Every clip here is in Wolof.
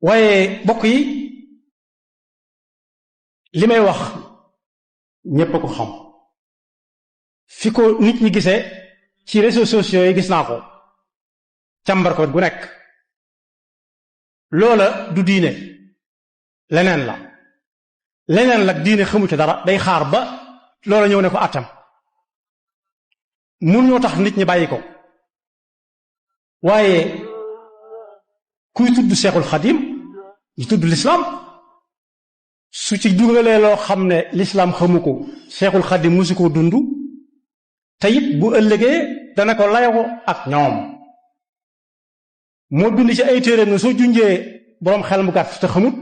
waaye bokk yi li may wax ñépp a ko xam fi ko nit ñi gisee ci réseaux sociaux yi gis naa ko càmbar ko gu nekk loola du diine leneen la diine xamu ci dara day xaar ba loola ñëw ne ko attam mun ñoo tax nit ñi bàyyi ko waaye kuy tudd Seexul Xadim di tudd lislaam su ci dugalee loo xam ne lislaam xamu ko Seexul Xadim musu ko dund te it bu ëllëgee dana ko layoo ak ñoom moo bind ci ay téeréem ne soo junjee boroom xel mu gàtt te xamut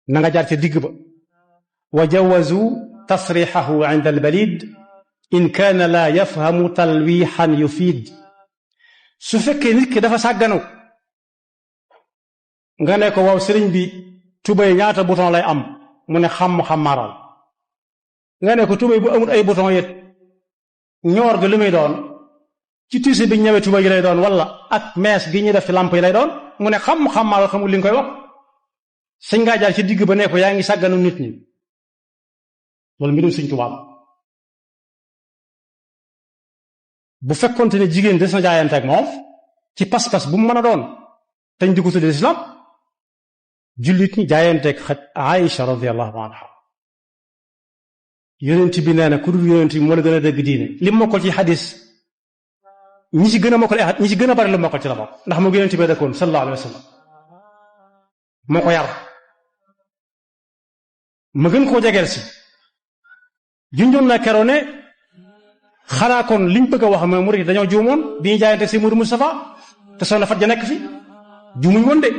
na nga jaar ca digg ba wa jawazu tasrixahu inda albalid in kaana laa yafhamu talwiixan yufiid su fekkee nit ki dafa sàgganu nga ne ko waaw sëriñ bi tubéy ñaata bouton lay am mu ne xam-xamaaral nga ne ko tubéy bu amul ay bouton yit ñoor gi lu muy doon ci tiise bi ñëwee tubéy yi lay doon wala ak mees gi ñu def ci lamp yi lay doon mu ne xam-xamaaral xamul li nga koy wax sañ ngaa jaar ci digg ba ne ko yaa ngi sàgganu nit ñi loolu mbirum Sëriñ Tuubaa bu fekkonte ne jigéen des na jaayante ak moom ci pas-pas bu mu mën a doon tañ di ko tudde lislaam jullit ñi jaayanteeg xaj Aïcha radiyallahu anha yonent bi nee na ku dul yonent bi moo la gën a dégg diine li mokkal ci xadis ñi ci gën a mokkal ñi ci gën a bari lu mokkal ci la bokk ndax moo yonent bi dëkkoon sallallahu alayhi wa sallam moo ko yar ma gën koo jegeel si junjoon na keroo ne xanaa kon liñ bëgg a wax mooy murid dañoo juumoon bi ñu jaayante si Muhammadu Mustafa te soxna Fat ja nekk fi juumuñ woon de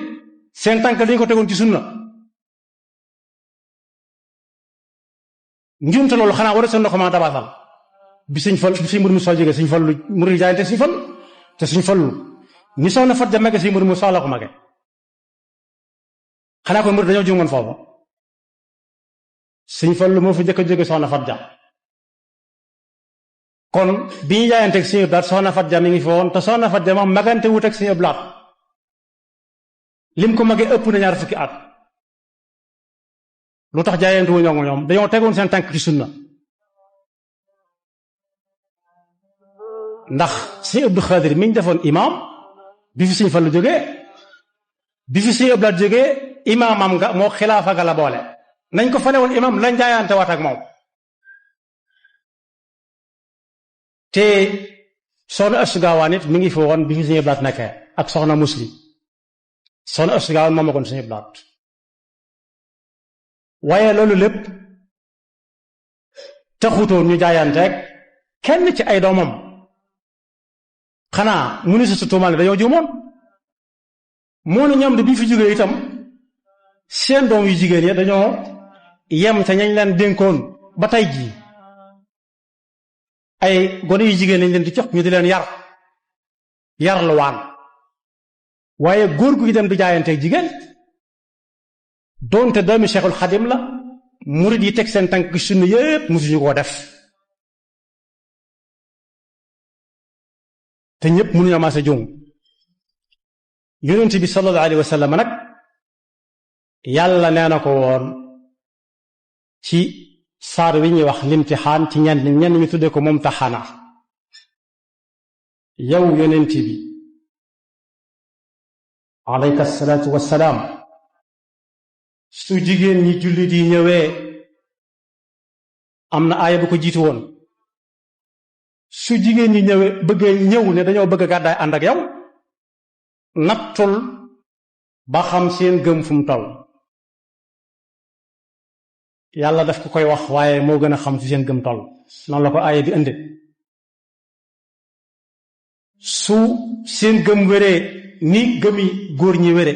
seen tànk dañu ko tegoon ci sunna njuumte loolu xanaa war a seen ndoxamaa dabaatal bi sëñ Muhammadu Mustafa jógee sëñ Fallu murid jaayante sëñ Fallu te sëñ Fallu ni soxna Fat ja mage si Muhammadu Mustafa la ko mage xanaa kon murid dañoo juumoon foofu sëñ Fallu moo fi jëkk a jóge soxna Fat ja kon bi ñu jaayanteeg Sëñ Abdu Lahat soxna Fat ja mi ngi fi woon te soxna Fat ja moom magante wut ak Sëñ Abdu Lahat lim ko magee ëpp na ñaar fukki at lu tax jaayante wu ñoom dañoo tegoon seen tànk ci sunna ndax Sëñ Abdu Xaadir mi ñu defoon imaam bi fi Sëñ Fallu jógee bi fi Sëñ Abdu Lahat jógee imaamam nga moo xilaafa ga la boole nañ ko fale woon imaam lañ jaayante waat ak moom te soxna Astu Gaawaan it mi ngi fi woon bi fi Sëñ Abdu Lahat nekkee ak soxna Muslim soxna Astu Gaawaan moom magoon Sëñ Abdu Lahat waaye loolu lépp taxutoon ñu jaayanteeg kenn ci ay doomam xanaa mu ni sa tuumaal ne dañoo juumoon moo ne ñoom de bi fi jógee itam seen doom yu jigéen yi dañoo yem ca ñañ leen dénkoon ba tey jii ay gone yu jigéen lañ leen di jox ñu di leen yar lu waan waaye góor gu dem di jaayanteeg jigéen doonte doomi Cheikhul Xadim la murid yi teg seen tànk gi sunna yépp musuñu koo def te ñépp mënuñu amaase juum yonent bi sallallahu alayhi wa sallam nag yàlla nee na ko woon ci saar wi ñuy wax limtixaan ci ñenn ñu tuddee ko mumtaxana yow yonent bi alayka salaatu wassalaam su jigéen ñi jullit yi ñëwee am na aaya bu ko jiitu woon su jigéen ñi ñëwee bëggee ñëw ne dañoo bëgg gàddaay ànd ak yow nattul ba xam seen gëm fu mu toll yàlla daf ko koy wax waaye moo gën a xam fi seen gëm toll noonu la ko aaya bi indi su seen gëm wéree ni gëmi góor ñi wére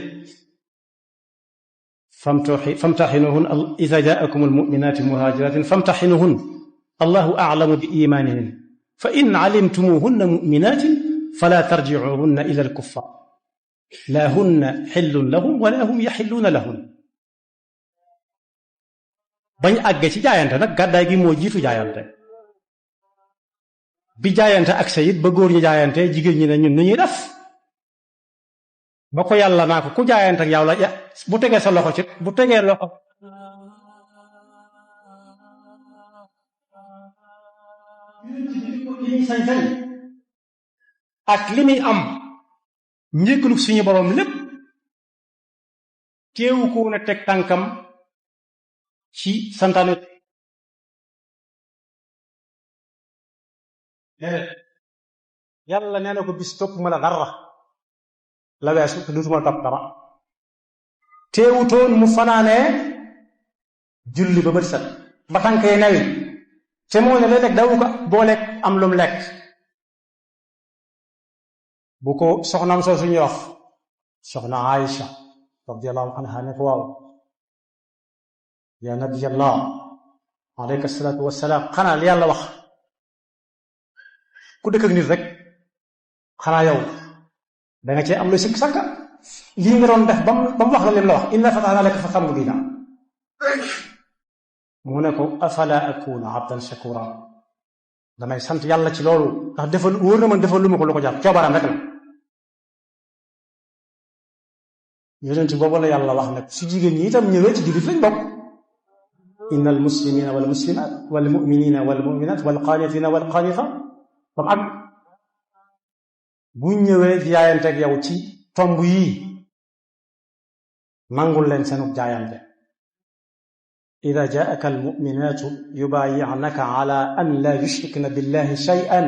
famtaxinuhun ida jaakum almuminaati muhaajiratin famtaxinuhun allahu aclamu bi imaanihin fa in calimtumuhunna muminatin fala tarjicuhunna ila alkuffar laa hunna xillun lahum wala hum yaxilluuna lahun bañ àgge ci jaayante nag gàddaay gi moo jiitu jaayante bi jaayante ak sayit ba góor ñi jaayante jigéen ñi ne ñun nu ñuy def ba ko yàlla naa ko ku jaayante ak yow la bu tegee sa loxo ci bu tegee loxo li sañ-sañ ak li muy am njëkkalu suñu borom lépp teewu ko na teg tànkam ci santaane yàlla nee na ko bis topp ma la dara la weesu te dutuma topp dara teewutoon mu fanaanee julli ba bët set ba tànk yi newi te moo ne léeg-léeg dawu ko booleeg am lum lekk bu ko soxnaam soo suñuy wax soxna Aïcha radiyallahu anha ne ko waaw ya nabiyallah alayka salaatu wassalaam xanaa li yàlla wax ku dëkk ak nit rek xanaa yow da nga cee am lu sikk sàkka lii nga doon def ba mu wax la lim la wax inna fatahna laka fathan mubina mu ne ko afala akuna abdan shakura damay sant yàlla ci loolu ndax defal wóor na man defal lu ma ko lu ko jàpp coobaram rek la yonent boobu la yàlla wax nag su jigéen ñi itam ñëwee ci jullit lañ bokk inna al muslimina wal muslimat wal muminina wal muminat wal qanitina wal qanitat comme ak bu ñëwee jaayante ak yow ci tomb yii nangul leen seenu jaayante ida jaaka almuminatu yubayi'naka ala an la yushrikna billahi shay'an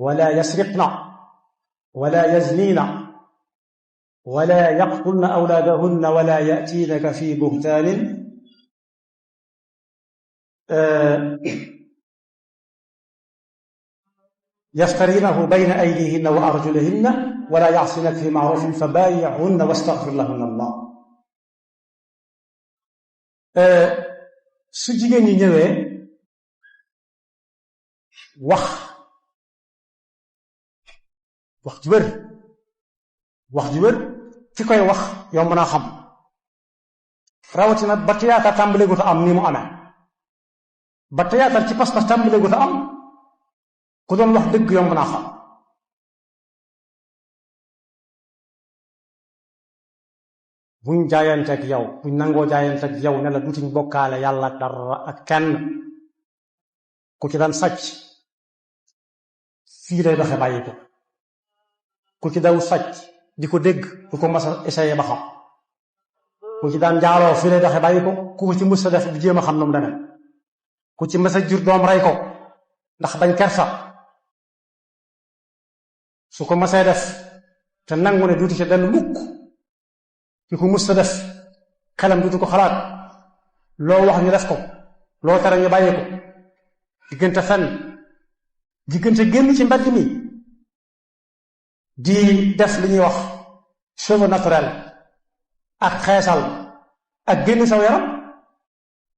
wala yasriqna wala yaznina wala yaqtulna awlaadahunna wala ya'tinaka fi buhtaanin yaftarinahu bayna aydihinna wa arjulihinna wala ya'sinaka fi ma'rufin fabayi'hunna wastaghfir lahunna Allah su jigéen ñi ñëwee wax ju wér ki koy wax yomb naa xam rawatina ba théâtre tàmbale gu ta am ni mu amee ba théâtre ci pas-pas tàmbale gu ta am ku doon wax dëgg yomb naa xam buñ jaayanteeg yow buñ nangoo jaayanteeg yow ne la dutuñ bokkaale yàlla dara ak kenn ku ci daan sàcc fii lay doxe bàyyi ko ku ci daw sàcc di ko dégg du ko mas a essayé ba xam ku ci daan njaaloo fii lay doxe bàyyi ko ku ci mës a def du jéem a xam nu mu demee ku ci mës a jur doom rey ko ndax bañ kersa su ko masee def te nangu ne duuti ci dellu mukk ki ko mës a def xelam duutu ko xalaat loo wax ñu def ko loo tere ñu bàyyi ko diggante fenn diggante génn ci mbedd mi di def li ñuy wax cheveux naturel ak xeesal ak génn saw yaram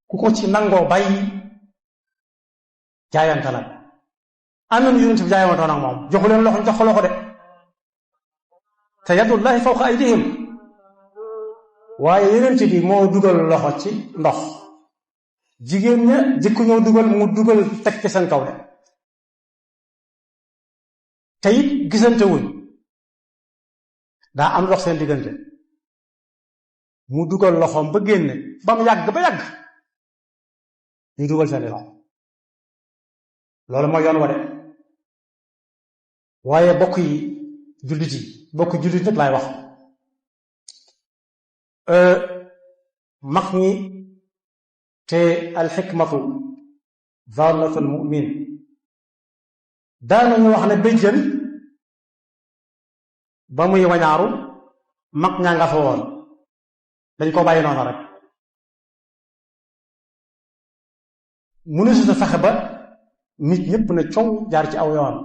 ku ko ci nangoo bàyyi jaayante la am na yonent bi jaayantoon ak moom joxu leen loxo jox ko loxo de te yadullahi fawqa aydihim waaye yonent bi moo dugal loxo ci ndox jigéen ña jikko ñoo dugal mu dugal teg ci seen kaw de te it gisante wuñ daa am lox seen diggante mu dugal loxoom ba génne ba mu yàgg ba yàgg ñu dugal seen loxo loolu mooy yoon wa de waaye bokk yi jullit yi bokk jullit nag laay wax mag ñi te alxikmatu daalatul mu'min daanañu wax ne béjjën ba muy wañaaru mag ñaa nga fa woon dañ ko bàyyi noonu rek mënu su fexe ba nit ñëpp ne coow jaar ci aw yoon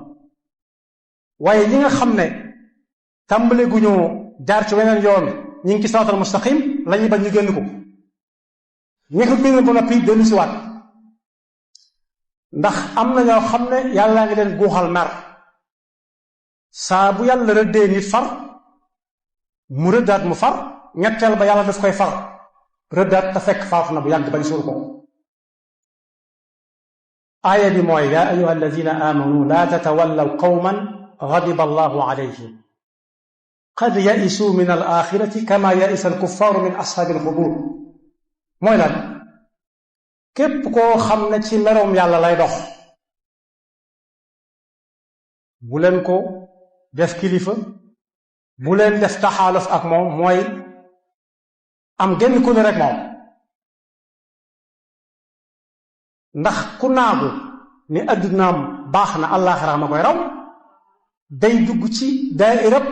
waaye ñi nga xam ne tàmbale gu ñoo jaar ci weneen yoon ñi ngi ci siraatal mustaqim lañuy bañ ñu génn ko ñi ko génn ba noppi dellu si waat ndax am na ñoo xam ne yàlla ngi leen guuxal mer saa bu yàlla rëddee nit far mu rëddaat mu far ñetteel ba yàlla daf koy far rëddaat te fekk faatu na bu yàgg bañ suul ko aaya bi mooy yaa ayuha alladina amanu laa tatawallaw qawman gadiba allahu alayhim qad ya'isu min al axirati kama ya'isa al kuffaaru min ashaabil qubuur mooy lan képp koo xam ne ci merom yàlla lay dox bu leen ko def kilifa bu leen def taxaaluf ak moom mooy am genn ku ne rek moom ndax ku naagu ni addunaam baax na àllaaxira ma koy raw day dugg ci daairab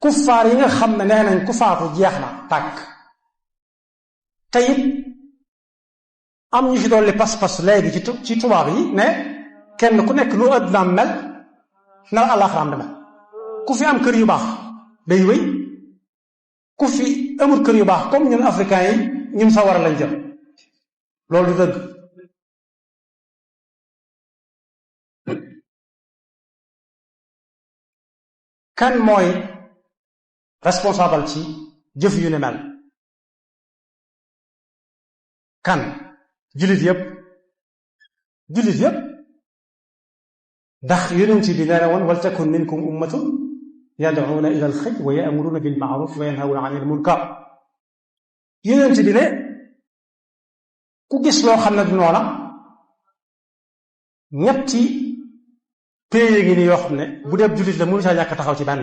kuffaar yi nga xam ne nee nañ ku faatu jeex na tàkk te it am ñu ci dolli pas-pas léegi ci tubaab yi ne kenn ku nekk lu addunaam mel na àllaaxiraam di mel ku fi am kër yu baax day wéy ku fi amul kër yu baax comme ñun africains yi ñun sa war a lañ jëm loolu dëgg kan mooy responsable ci jëf yu ne mel kan jullit yépp ndax yonent bi nee na woon wal takun minkum ummatun yad'una ila al-khayr wa ya'muruna bil ma'ruf wa yanhawna 'anil munkar yonent bi ne ku gis loo xam ne du noona ñetti pays ngi ni yoo xam ne bu dee jullit la mënu saa ñàkk taxaw ci benn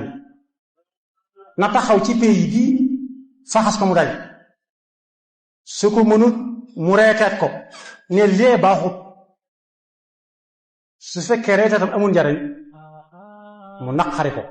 na taxaw ci pays bi faxas ko mu day su ko mënut mu reeteet ko ne lee baaxut su fekkee reeteetam amul njariñ mu naqari ko